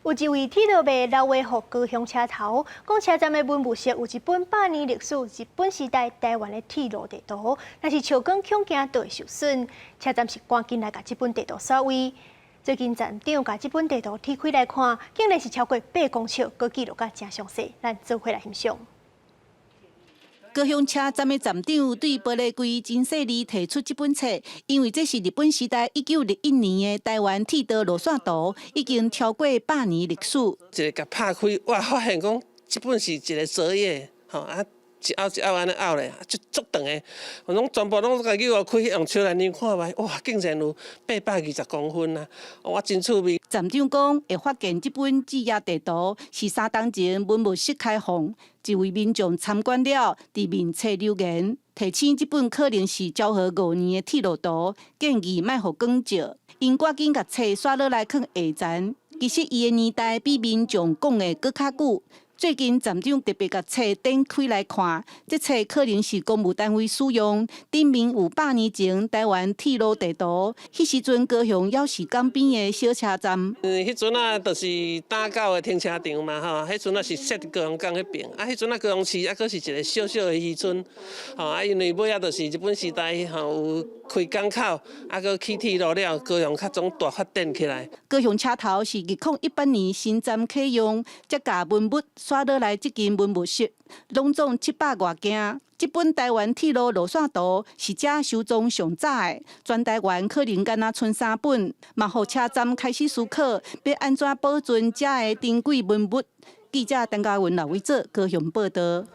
有一位鐵路迷老話予高雄車頭，講車站的文物室有一本百年歷史日本時代台灣的鐵路地圖，若是笑光恐驚就會受損。車站是趕緊來共這本地圖鎖位。最近站長共這本地圖拆開來看，竟然是超過8公尺，閣記錄甲誠詳細。咱做伙來欣賞。高雄車站的站長對玻璃櫃真細膩提出這本冊，因為這是日本時代1921年的台灣鐵道路線圖，已經超過百年歷史。一个共拍開，哇！發現講這本是一個折頁，吼啊，一凹一凹按呢凹咧，足足長的，我攏全部攏共扭開，用手來量看覓，哇！竟然有820公分啊！我真趣味。站長講，會發現這本紙頁地圖是3冬前文物室開放，一位民眾參觀了，佇面冊留言，提醒這本可能是昭和5年的鐵路圖，建議莫予光照。𪜶趕緊共冊刷落來囥下層。其實伊的年代比民眾講的閣較久。最近站長特別共冊展開來看，這冊可能是公務單位使用，頂面有百年前台灣鐵路地圖。彼時陣高雄猶是港邊的小車站。彼陣啊，就是打狗的停車場嘛，吼，彼陣啊是設佇高雄港彼邊，啊，彼陣啊高雄市猶閣是一個小小的漁村，吼，啊，因為尾仔就是日本時代吼有開港口，啊，閣起鐵路了，高雄較總大發展起來。高雄車頭是2018年新站啟用，才共文物刷落來這間文物室，攏總700外件。這本台灣鐵路路線圖是遮收藏上早的，全台灣可能干焦賰三本，嘛予車站開始思考欲按怎保存遮的珍貴文物。記者陳嘉文、劉偉哲高雄報導。